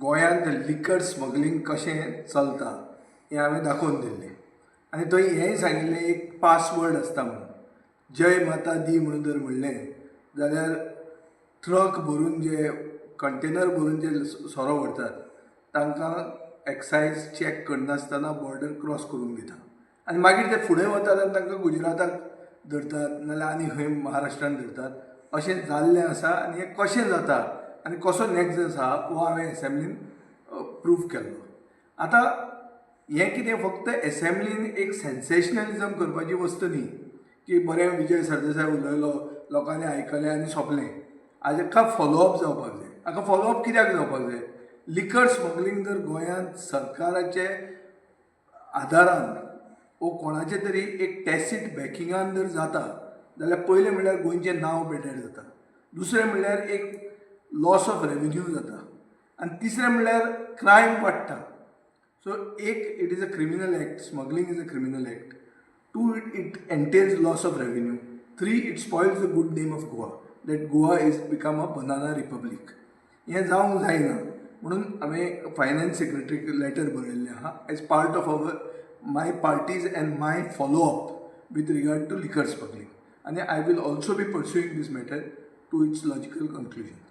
गोंयांत liquor smuggling कशें चलता हें हांवें दाखोवन दिल्लें आनी थंय हेंय सांगिल्लें, एक पासवर्ड आसता म्हणून. "जय माता दी" म्हणून जर म्हणलें जाल्यार ट्रक भरून जे, कंटेनर भरून जे सोरो व्हरतात, तांकां एक्सायज चॅक करनासतना बॉर्डर क्रॉस करूंक दिता आनी मागीर ते फुडें वतात आनी तांकां गुजराताक धरतात, नाजाल्यार आनी खंय महाराष्ट्रान धरतात. अशें जाल्लें आसा. आनी हें कशें जाता आनी कसो नॅक्सस आहा हो हांवें एसेंब्लीन प्रूव केल्लो. आतां हें कितें फक्त एसेंब्लीन एक सेन्सेशनलिजम करपाची वस्त न्ही की बरें, विजय सरदेसाय उलयलो, लोकांनी आयकलें आनी सोंपलें. हाका फॉलोअप जावपाक जाय. हाका फॉलोअप कित्याक जावपाक जाय? लिकर स्मगलींग जर गोंयांत सरकाराचे आदारान वो कोणाचे तरी एक टॅसीट बॅकिंगान जर जाता जाल्यार पयलें म्हणल्यार गोंयचें नांव बेटर जाता, दुसरें म्हणल्यार एक लॉस ऑफ रेवेन्यू जाता आनी तिसरें म्हणल्यार क्रायम वाडटा. सो एक, it is a criminal act, smuggling is a criminal act. Two, it entails loss of revenue. Three, it spoils the good name of Goa, that Goa is become a banana republic. हें जावंक जायना म्हणून हांवें finance सेक्रेटरीक letter बरयल्लें आहा as part of our my party's and my follow up with regard to liquor smuggling, आनी I will also be pursuing this matter to its logical conclusion.